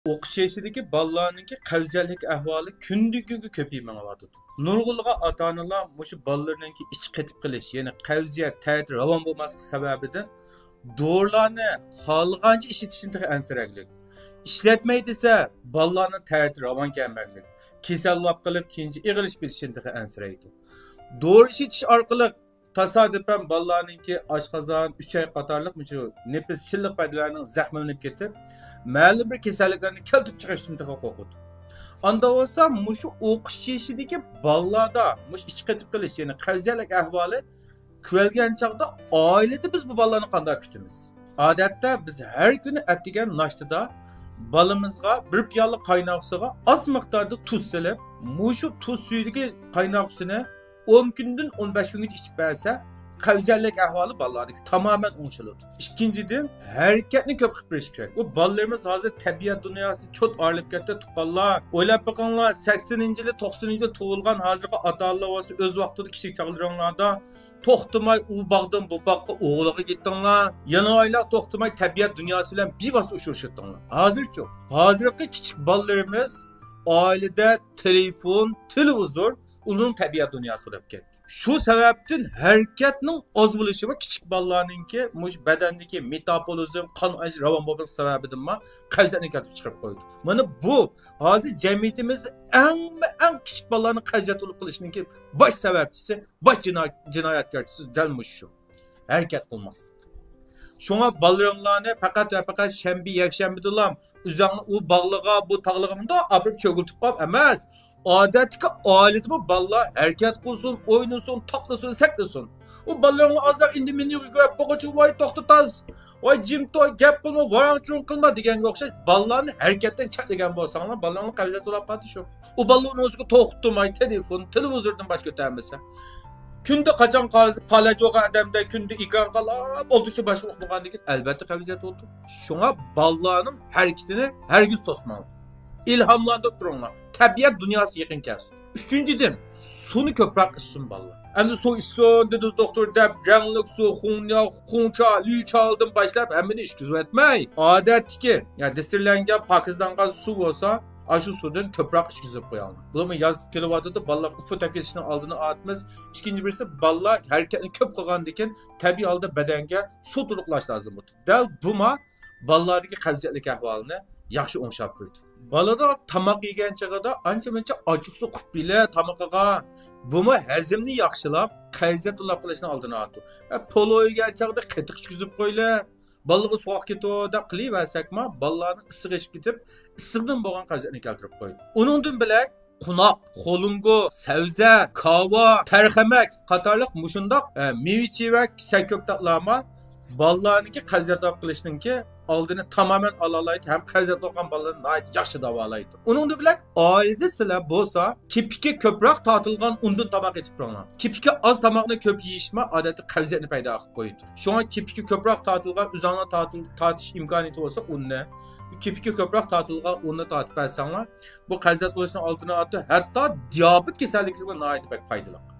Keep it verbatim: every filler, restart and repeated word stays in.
ئوقۇش يېشىدىكى بالىلارنىڭكى قەۋزىيەتلىك ئەھۋالى كۈندىن كۈنگە كۆپىيىپ مېڭىۋاتىدۇ. نۇرغۇنلىغان ئاتا-ئانىلار مۇشۇ بالىلىرىنىڭكى ئىچى قېتىپ قېلىش، يەنى قەۋزىيەت، تەرەت راۋان بولماسلىقى سەۋەبىدىن دورىلارنى خالىغانچە ئىشلىتىشتىن تېخى ئەنسىرەڭلىك. ئىشلەتمەي دېسە، بالىلارنىڭ تەرىتى راۋان كەلمەڭلىك. كېسەللەپ قېلىپ، كېيىنچە ئېغىرلىشىپ كېتىشتىن تېخى ئەنسىرەيدۇ. دورا ئىشلىتىش ئارقىلىق تاسادىپەن بالىلارنىڭكى ئاشقازان، ئۈچەي قاتارلىق مۇشۇ نېپىز، چىللىق پەردىلەرنىڭ زەخىملىنىپ كېتىپ، مەلۇم بىر كېسەللىكلەرنى كەلتۈرۈپ چىقىرىشتىن تېخى قورقىدۇ. ئاندا بولسا مۇشۇ ئوقۇش يېشىدىكى بالىلاردا مۇشۇ ئىچى قېتىپ قېلىش، يەنى قەۋزىيەتلىك ئەھۋالى كۆرۈلگەن چاغدا ئائىلىدە بىز بۇ بالىلارنى قانداق كۈتىمىز؟ ئادەتتە بىز ھەر كۈنى ئەتىگەن ناشتىدا بالىمىزغا بىر پىيالە قايناق سۇغا ئاز مىقداردا تۇز سېلىپ، مۇشۇ تۇز سۈيىدىكى قايناق سۇنى ئون كۈندىن ئون بەش كۈنگىچە ئىچىپ بەرسە، قەۋزىيەتلىك ئەھۋالى بالىلاردىكى تامامەن ئوڭشىلىدۇ. ئىككىنچىدىن، ھەرىكەتنى كۆپ قىلىپ بېرىش كېرەك. بۇ بالىلىرىمىز ھازىر تەبىئەت دۇنياسى چوت ئايرىلىپ كەتتى، تۇغقانلار. ئويلاپ بېقىڭلار، سەكسىنىنچى يىلى، توقسىنىنچى يىلى تۇغۇلغان ھازىرقى ئاتا-ئانىلار بولسا ئۆز ۋاقتىدا كىچىك چاغلىرىڭلاردا توختىماي ئۇ باغدىن بۇ باغقا ئوغلىغا كېتىڭلار. يەنە ئايلار توختىماي تەبىئەت دۇنياسى بىلەن بىۋاسىتە ئۇچرىشىۋېتىڭلار. ھازىرچۇ؟ ھازىرقى كىچىك بالىلىرىمىز ئائىلىدە تېلېفون، تېلېۋىزور، ئۇنىڭ تەبىئەت دۇنياسى بولۇپ كەتتى. شۇ سەۋەبتىن ھەرىكەتنىڭ ئاز بولۇشى ۋە كىچىك بالىلارنىڭكى مۇشۇ بەدەندىكى مېتابولىزم، قان ئايلىنىش راۋان بولماسلىقى سەۋەبىدىنمۇ قەۋزىيەتنى كەلتۈرۈپ چىقىرىپ قويىدۇ. مانا بۇ ھازىر جەمئىيىتىمىزدە ئەڭمۇ ئەڭ كىچىك بالىلارنى قەۋزىيەت بولۇپ قېلىشنىڭكى باش سەۋەبچىسى، باش جىنا-، جىنايەتكارچىسى دەل مۇشۇ شۇ. ھەرىكەت قىلماسلىق. شۇڭا بالىلىرىڭلارنى پەقەت ۋە پەقەت شەنبە، يەكشەنبىدىلا ئۆزۈڭنى ئۇ باغلىغا، بۇ تاغلىغا مۇنداق ئاپىرىپ چۆگۈلتۈپ قويۇپ ئەمەس، ئادەتتىكى ئائىلىدىمۇ بالىلار ھەرىكەت قىلسۇن، ئوينىسۇن، تاقلىسۇن، سەكرىسۇن. ئۇ بالىلىرىڭلار ئازراق ئىندىمىنى يۈگۈرۈپ بولغۇچە، ۋاي توختا تاز، ۋاي جىم تۇر، گەپ قىلما، ۋاراڭ-چۇرۇڭ قىلما دېگەنگە ئوخشاش بالىلارنى ھەرىكەتتىن چەتلىگەن بولساڭلار، بالىلارنىڭ قەۋزىيەت بولۇپ قالدى شۇ. ئۇ بالىلار ئۇنىڭ ئۈستىگە توختىماي تېلېفون، تېلېۋىزوردىن باش كۆتەرمىسە. كۈندە قاچان قالسا پالەچ بولغان ئادەمدەك كۈندە ئېكران قاراپ ئولتۇرۇشى باشقا ئۇقمىغاندىن كېيىن ئەلۋەتتە قەۋزىيەت بولىدۇ. شۇڭا بالىلارنىڭ ھەرىكىتىنى ھەرگىز توسماڭلار. ئىلھاملاندۇرۇپ تۇرۇڭلار. تەبىئەت دۇنياسىغا يېقىن كەلسۇن. ئۈچىنچىدىن، سۇنى كۆپرەك ئىچسۇن بالىلار. ئەمدى سۇ ئىچسۇن دېدى دوختۇر دەپ، رەڭلىك سۇ، خۇڭنياۋ، خۇڭچا، لۈچاۋدىن باشلاپ ھەممىنى ئىچكۈزۈۋەتمەي، ئادەتتىكى، يا دەستۈرلەنگەن، پاكىزلانغان سۇ بولسا، ئاشۇ سۇدىن كۆپرەك ئىچكۈزۈپ قوياڭلار. بۇلارمۇ ياز كېلىۋاتىدۇ، بالىلار ئۇپۇ تەپ كېتىشنىڭ ئالدىنى ئالىمىز. ئىككىنچى بىرسى، بالىلار ھەرىكەتنى كۆپ قىلغاندىن كېيىن تەبىئىي ھالدا بەدەنگە سۇ تولۇقلاش لازىم بولىدۇ. دەل بۇما بالىلاردىكى قەۋزىيەتلىك ئەھۋالىنى ياخشى ئوڭشاپ قويىدۇ. بالىدا تاماق يېگەن چېغىدا ئانچە-مۇنچە ئاچچىق سۇ قۇيۇپ بېرە تامىقىغا. بۇمۇ ھەزىمنى ياخشىلاپ، قەۋزىيەت بولۇپ قېلىشنىڭ ئالدىنى ئالىدۇ. ئە، پولۇ يېگەن چاغدا قېتىق ئىچكۈزۈپ قويىلى. بالىغا سوغۇق كېتىۋ دەپ قىلىۋەرسەكمۇ، بالىلارنىڭ ئىسسىقى ئېشىپ كېتىپ، ئىسسىقتىن بولغان قەۋزىيەتنى كەلتۈرۈپ قويىدۇ. ئۇنىڭدىن بۆلەك قوناق، قولۇڭگۇ، سەۋزە، كاۋا، تەرخەمەك قاتارلىق مۇشۇنداق، ئە، مېۋە-چېۋە، سەككۆكتاتلارمۇ بالىلارنىڭكى قەۋزىيەت بولۇپ قېلىشنىڭكى ئالدىنى تامامەن ئالالايدۇ ھەم قەۋزىيەت بولغان بالىلارنى ناھايىتى ياخشى داۋالايدۇ. ئۇنىڭدىن بۆلەك ئائىلىدە سىلەر بولسا كېپىكى كۆپرەك تارتىلغان ئۇندىن تاماق ئېتىپ بېرىڭلار. كېپىكى ئاز تاماقنى كۆپ يېيىشمۇ ئادەتتە قەۋزىيەتنى پەيدا قىلىپ قويىدۇ. شۇڭا كېپىكى كۆپرەك تارتىلغان، ئۆزۈڭلار تارتىل-، تارتىش ئىمكانىيىتى بولسا ئۇننى، كېپىكى كۆپرەك تارتىلغان ئۇننى تارتىپ بەرسەڭلار، بۇ قەۋزىيەت بولۇشنىڭ ئالدىنى ئالىدۇ، ھەتتا دىيابېت كېسەللىكىگىمۇ ناھايىتى بەك پايدىلىق.